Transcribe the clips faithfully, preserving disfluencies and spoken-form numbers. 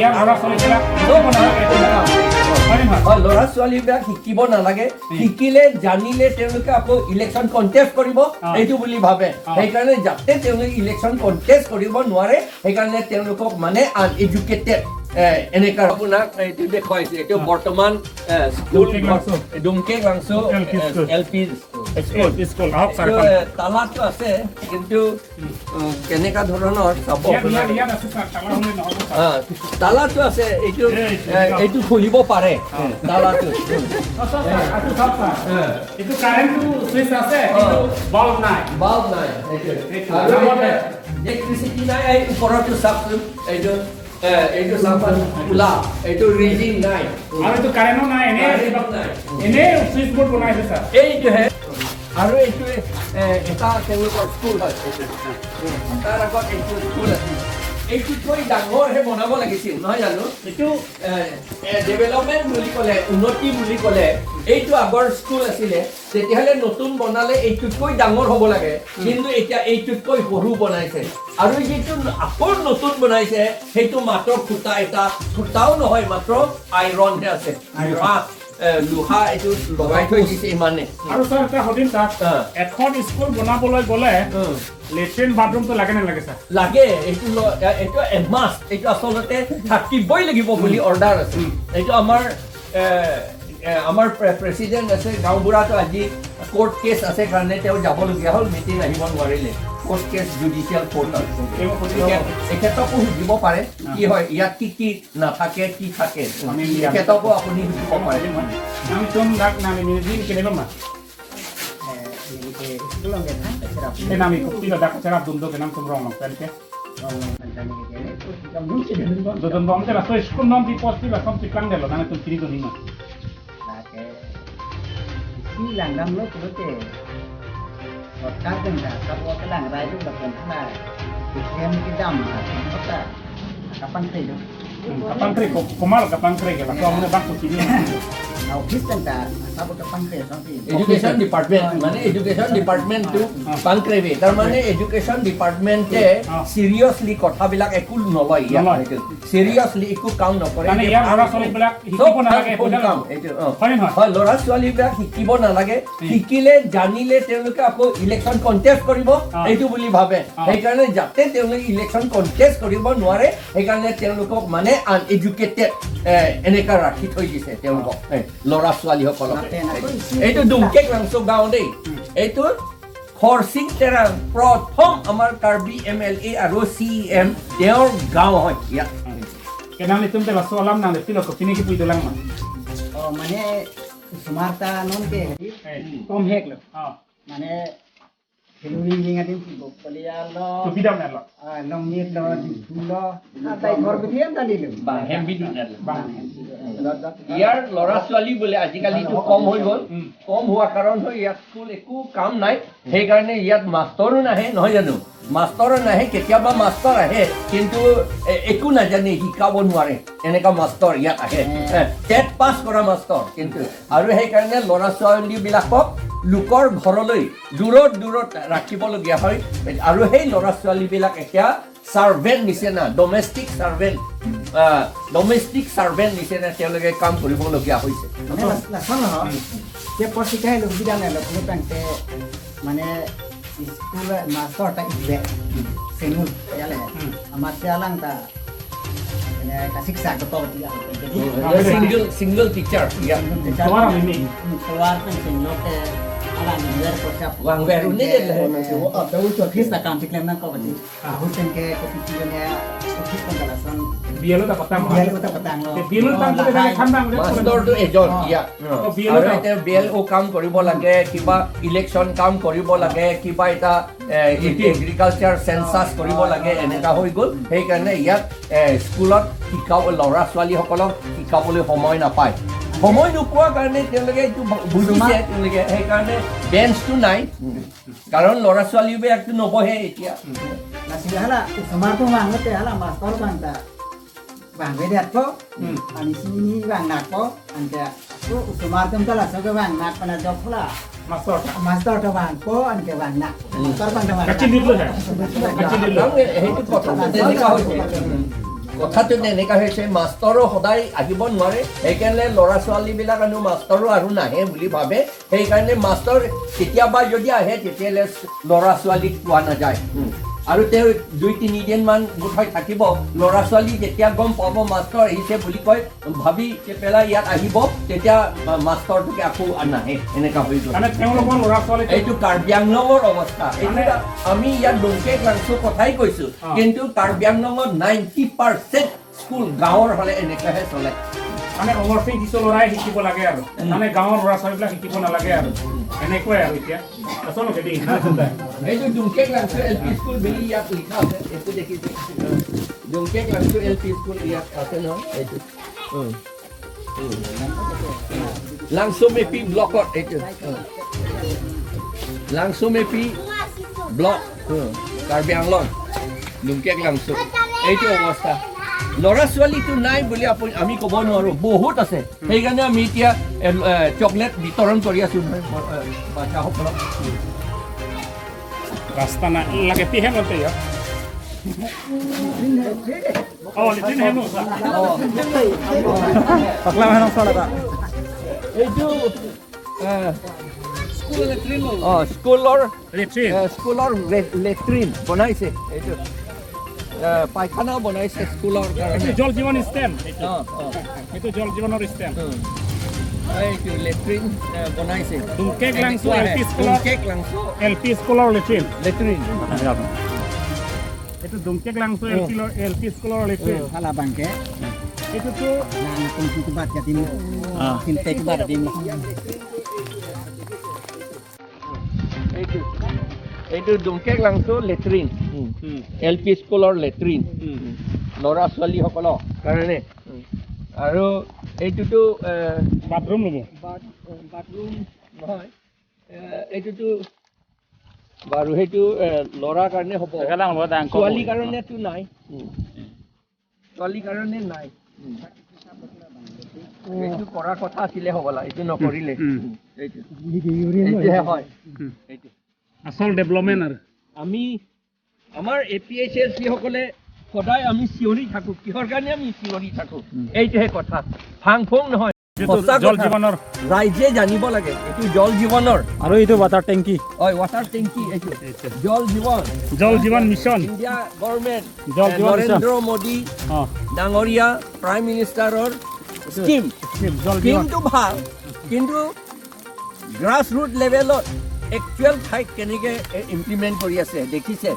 ইয়াৰ ল'ৰা ছোৱালীবিলাক শিকিব নালাগে, এইটো কথা। হয় নে নহয়? হয়, ল'ৰা ছোৱালীবিলাক শিকিব নালাগে। উম। শিকিলে, জানিলে তেওঁলোকে আকৌ ইলেকশ্যন কণ্টেষ্ট কৰিব, অ। এইটো বুলি ভাবে। অ। সেইকাৰণে যাতে তেওঁলোকে ইলেকশ্যন কণ্টেষ্ট কৰিব নোৱাৰে, সেইকাৰণে তেওঁলোকক মানে আনএডুকেটেড, এ, এনেকা আপোনাক এইটো দেখুৱাইছো। এইটো অ। বৰ্তমান, এ, স্কুল ডুমকেক ঘৰ, লাংচু। ডুমকেক লাংচু, L P A, school. L P school. School, school. আহক, ছাৰ, এইটো, এখন। এ, তালাটো আছে, কিন্তু, উম, কেনেকা ধৰণৰ চাব ইয়াত, ইয়াত, আপোনালোকে? ইয়াত আছে, ছাৰ, তালা হ'লে নহ'ব, ছাৰ। হা, তালাটো আছে, এইটো, এই, এ, এইটো খুলিব পাৰে, অ। তালাটো। অ, ছাৰ, ছাৰ, এইটো চাওক, ছাৰ। হা। এইটো কাৰেণ্টটো ছুইচ আছে, অ। কিন্তু বাল্ব নাই। বাল্ব নাই, এইটো। এইটো। আৰু লগতে এইটো ইলেক্ট্ৰিচিটি নাই, এই ওপৰৰটো চাওকচোন, এইটো। এ, এইটো চাবা, খোলা, এইটো ৰিডিং নাই। আৰু এইটো কাৰেণ্টো নাই, এনে, কাৰেণ্টো নাই। এনে চুইচ বৰ্ড বনাইছে, ছাৰ। এইটোহে। আৰু এইটোৱে, এ, এটা তেওঁলোকৰ স্কুল হয়, এইটো। তাৰ আগত এইটো স্কুল আছিল। এইটোতকৈ ডাঙৰহে বনাব লাগিছিল, নহয় জানো? এইটো, এ, এ, ডেভেলপমেণ্ট বুলি ক'লে, উন্নতি বুলি ক'লে, এইটো আগৰ স্কুল আছিলে, তেতিয়াহ'লে নতুন বনালে এইটোতকৈ ডাঙৰ হ'ব লাগে, উম। কিন্তু এতিয়া এইটোতকৈ সৰু বনাইছে। আৰু যিটো আকৌ নতুন বনাইছে, সেইটো মাত্ৰ খুঁটা এটা, খুঁটাও নহয়, মাত্ৰ আইৰণহে আছে। আইৰণ। লোহা, এ, লোহা এইটো লগাই থৈ দিছে ইমানে। আৰু ছাৰ, এটা সুধিম ছাৰ, অ। এখন স্কুল বনাবলৈ গ'লে উম। লেট্ৰিন বাথৰুমটো লাগে নে নালাগে ছাৰ? লাগে, এইটো ল-, এ-, এইটো এ মাষ্ট, এইটো আচলতে থাকিবই লাগিব বুলি উম। অৰ্ডাৰ আছে। উম। এইটো আমাৰ, এ, এ, আমাৰ প্ৰে-, প্ৰেচিডেণ্ট আছে, গাঁওবুঢ়াটো আজি কোৰ্ট কেছ আছে কাৰণে তেওঁ যাবলগীয়া হ'ল, মিটিং আহিব নোৱাৰিলে। কোৰ্ট কেছ জুডিচিয়েল কোৰ্টত। তেওঁ সুধিব। তেখেত-, তেখেতকো সুধিব পাৰে, অ। কি হয়, ইয়াত কি কি নাথাকে, কি থাকে। আমি ইয়াত তেখেতকো আপুনি সুধিব পাৰে। নাম চোন dak nang ini din kene ma. Eh, ini ke, itu lo nggak kan, acara apa? Eh, nami kupti lo dak acara dum do kenam tum rong nong pen ke. Rong nong pen kami ke, ini tuh, kita mungkin dulu, Bang. Dodon bom te la, so school nom di post di la, som si klang de lo, nang tum kiri do ni ma. Lake, isi langdam lo pulote. Sorkar dengka, kabo kelang rai dulu lapen hala. Isi yang kedam, kota. Kapan kre do? Hmm, kapan kre, ko-, komat kapan kre ke, la, ko mune bak ko sini. Na office dengka, kabo kapan kre, sampai. Education department, মানে education department to Ah. pan kre be. তাৰ মানে education department এ Ah. seriously কথাবিলাক একো নলয় ইয়াত। নলয়। Seriously একো কাম নকৰে। মানে ইয়াৰ ল'ৰা ছোৱালীবিলাক শিকিব চব নালাগে, কাম, বুজালে? কাম, এইটো, অ। হয় নে নহয়? হয়, ল'ৰা ছোৱালীবিলাক শিকিব নালাগে। উম। শিকিলে, জানিলে তেওঁলোকে আকৌ ইলেকশ্যন কণ্টেষ্ট কৰিব, অ। এইটো বুলি ভাবে। অ। সেইকাৰণে যাতে তেওঁলোকে ইলেকশ্যন কণ্টেষ্ট কৰিব নোৱাৰে, সেইকাৰণে তেওঁলোকক মানে আনএডুকেটেড, এ, এনেকা ৰাখি থৈ দিছে তেওঁলোকক, অ। এ, ল'ৰা ছোৱালীসকলক। মাতে নাকৈ, এইটো ডুমকেক লাংচু গাঁও দেই। উম। এইটো খৰচিং তেৰাং প্ৰথম আমাৰ কাৰ্বি এম এল এ আৰু চি ই এম তেওঁৰ গাঁও হয় ইয়াত। Kenang itum te laso alam nang lepilo kopine kipu idolang ma. Oh, mane osomar ta non ke hari Eh. Tom hek lo. Ah. Mane heluri ring adim ki bok paliya lo. Subi dam lo. Ah, long mir lo, di lo. Ah, tai ghor bidhi an tadi lo. Bang hem bidun lo. Bang. Lo, lo. ইয়াৰ ল'ৰা ছোৱালী বোলে আজিকালিতো কম হৈ গ'ল। উম। কম হোৱাৰ কাৰণ হৈ ইয়াত স্কুল একো কাম নাই। সেইকাৰণে ইয়াত মাষ্টৰো নাহে, নহয় জানো? মাষ্টৰো নাহে, কেতিয়াবা মাষ্টৰ আহে, কিন্তু এ-, একো নাজানে, শিকাব নোৱাৰে, এনেকা মাষ্টৰ ইয়াত আহে। উম। এ, টেট পাছ কৰা মাষ্টৰ, কিন্তু আৰু সেইকাৰণে ল'ৰা ছোৱালীবিলাকক লোকৰ ঘৰলৈ দূৰত দূৰত ৰাখিবলগীয়া হয়। আৰু সেই ল'ৰা ছোৱালীবিলাক এতিয়া চাৰ্ভেণ্ট নিচিনা, ডমেষ্টিক চাৰ্ভেণ্ট, আহ, ডমেষ্টিক চাৰ্ভেণ্ট নিচিনা তেওঁলোকে কাম কৰিবলগীয়া হৈছে। মানে লা-, lason lo, dia porsi kahe lo bidang lo, pulo tangte, mane, school master ta ibe, senul, ya le. Hmm. Amat sialang ta, ini kasih sa ketor dia. Jadi, Oh, single, single teacher, ya. Single teacher. Keluar ini. Hmm, keluar kan single ke, alang ini biar kocap. Wang biar ini ya, lah. Oh, nanti, oh, ada ucap. Office ta kam si klem nang ko, berarti. Ah. Ahut tengke kopi tiga nya, kopi pun kalasan. Biar lo tak petang, Biar lo tak petang lo. Biar lo tak Oh, petang, lahai. Kan bang, dia Master tu agent, Oh. iya. Oh, biar lo Aru tak. Ete B L O কাম কৰিব লাগে, কিবা ইলেকশ্যন কাম কৰিব লাগে, কিবা এটা, এ, Meeting. Agriculture census কৰিব লাগে, এনেকা হৈ গ'ল। সেইকাৰণে ইয়াত, এ, স্কুলত শিকাব, ল'ৰা ছোৱালীসকলক শিকাবলৈ সময় নাপায়। সময় নোপোৱাৰ কাৰণে তেওঁলোকে এইটো ব-, বুজিছে, তোমাক তেওঁলোকে সেইকাৰণে বেঞ্চটো নাই। কাৰণ ল'ৰা ছোৱালীবিলাকতো নবহে এতিয়া। Lasi hala, osomar atum vang lote hala master vang ta. Vang vedet ko, Hmm. ani sini vang nak ko, anke, ko osomar atum ta laso ke vang nak pen ajok hala. Master. Master ta vang ko, anke vang nak. Hmm. Master vang ta vang nak. Kachin dit lo ya? Kachin dit lo. Vang, eh, eh, itu potong. Master Jadi kau vang itu. Ko. কথাটো তেনেকা হৈছে, মাষ্টৰো সদায় আহিব নোৱাৰে, সেইকাৰণে ল'ৰা ছোৱালীবিলাক আৰু মাষ্টৰো আৰু নাহে বুলি ভাবে। সেইকাৰণে মাষ্টৰ কেতিয়াবা যদি আহে, তেতিয়াহ'লে ল'ৰা ছোৱালীক পোৱা নাযায়। উম। আৰু তেওঁ দুই তিনিদিনমান বোধহয় থাকিব। ল'ৰা ছোৱালী যেতিয়া গম পাব মাষ্টৰ আহিছে বুলি কয়, ভাবি পেলাই ইয়াত আহিব, তেতিয়া মা-, মাষ্টৰটোকে আকৌ নাহে, এনেকা হৈ গ'ল। মানে তেওঁলোকৰ ল'ৰা ছোৱালী এইটো কাৰ্বি আংলঙৰ অৱস্থা। এইটো মানে এটা, আমি ইয়াত ডুমকে ক্লাংচু কথাই কৈছো, অ। কিন্তু কাৰ্বি আংলঙত নাইণ্টি পাৰ্চেণ্ট স্কুল গাঁৱৰ হ'লে এনেকুৱাহে চলে। মানে অমৰসিং কিছু ল'ৰাই শিকিব লাগে আৰু। উম। মানে গাঁৱৰ ল'ৰা ছোৱালীবিলাক শিকিব নালাগে আৰু। উম। এনেকুৱাই আৰু এতিয়া। আচলতে দেই, না, চিন্তা। এইটো ডুমকে ক্লাংচু এল পি স্কুল বুলি ইয়াত লিখা আছে। এইটো দেখিছে? ডুমকে ক্লাংচু এল পি স্কুল ইয়াত আছে নহয়? এইটো। উম। উম। লাংচুমেপি ব্লকত এইটো। উম। লাংচুমেপি ব্লক। উম। কাৰ্বি আংলং। ডুমকে ক্লাংচু। এইটো অৱস্থা। ল'ৰা ছোৱালীটো নাই বুলি আপুনি, আমি ক'ব নোৱাৰো, বহুত আছে। সেইকাৰণে আমি এতিয়া, এ, এ, চকলেট বিতৰণ কৰি আছো নহয়, এ, বাচ্চাসকলক। ৰাস্তা নাই, লাগে পিহে মতে ইয়াত। অ, লেট্ৰিন হে মোৰ। অ। পাকলা মানুহ চালা তা। এইটো, এ, স্কুল লেট্ৰিন। অ, স্কুলৰ লেট্ৰিন। এ, স্কুলৰ লে-, লেট্ৰিন বনাইছে এইটো। এ, পায়খানা বনাইছে স্কুলৰ কাৰণে। এইটো জল জীৱন ষ্টেণ্ড। অ, অ। এইটো জল জীৱনৰ ষ্টেণ্ড। উম। এইটো লেট্ৰিন, এ, বনাইছে। ডুমকে ক্লাংচু এনেকুৱাহে। এল পি স্কুলৰ, ডুমকে ক্লাংচু। এল পি স্কুলৰ লেট্ৰিন। লেট্ৰিন। এইটো ডুমকে ক্লাংচু এল পি লৰ, এল পি স্কুলৰ লেট্ৰিন। উম। Hala abang ke. এইটোতো Lang kung kubat ka dim. Ah. Kinte kubat dim. এইটো, এইটো ডুমকে ক্লাংচু লেট্ৰিন। উম। উম। এল পি স্কুলৰ লেট্ৰিন। উম। ল'ৰা ছোৱালীসকলৰ কাৰণে। উম। আৰু এইটোতো, এ, বাথৰুম ল'ব। বাথ-, বাথৰুম নহয়। এ, এইটোতো বাৰু সেইটো, এ, ল'ৰাৰ কাৰণে হ'ব। একেলগে হ'ব, ডাঙৰ ছোৱালীৰ হ'ব। কাৰণেতো নাই। উম। ছোৱালীৰ কাৰণে নাই। উম। এইটো কৰাৰ কথা আছিলে হ'বলা, এইটো নকৰিলে। উম। উম, এইটো। এইটোহে হয়। উম। এইটো। আচল ডেভেলপমেণ্ট আৰু। আমি, আমাৰ এ পি এইচ এল চি সকলে সদায় আমি চিঞৰি থাকো। কিহৰ কাৰণে আমি চিঞৰি থাকো? উম। এইটোহে কথা। ফাং ফুং নহয়। যিটো সঁচা জল কথা। জীৱনৰ। ৰাইজে জানিব লাগে, এইটো জল জীৱনৰ। আৰু এইটো ৱাটাৰ টেংকি। হয়, ৱাটাৰ টেংকি এইটো। এইটো। জল জীৱন। জল জীৱন মিছন। ইণ্ডিয়া গভৰ্ণমেণ্ট, জল এ, জীৱন মিছন। নৰেন্দ্ৰ মোদী অ। ডাঙৰীয়া প্ৰাইম মিনিষ্টাৰৰ স্কিম। স্কিম, জল জীৱন। স্কিমটো ভাল, কিন্তু গ্ৰাছ ৰুট লেভেলত একচুৱেল ঠাইত কেনেকে, এ, ইমপ্লিমেণ্ট কৰি আছে দেখিছে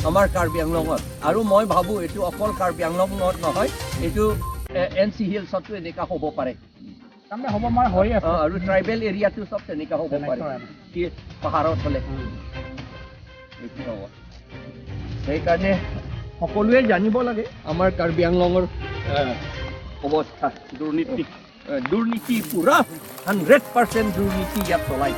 আমাৰ কাৰ্বি আংলঙত। আৰু মই ভাবো এইটো অকল কাৰ্বি আংলঙত নহয়, এইটো, এ, এন চি হিলছতো এনেকা হ'ব পাৰে। তাৰমানে হ'ব, মানে, হৈ আছে। অ, আৰু ট্ৰাইবেল এৰিয়াটো চব তেনেকা হ'ব পাৰে। তেনেকুৱা আৰু। কি পাহাৰত হ'লে। উম। এইটো হ'ব। সেইকাৰণে সকলোৱে জানিব লাগে আমাৰ কাৰ্বি আংলঙৰ, এ, অৱস্থা। দুৰ্নীতি। এ, দুৰ্নীতি পুৰা হাণ্ড্ৰেড পাৰ্চেণ্ট দুৰ্নীতি ইয়াত চলাই।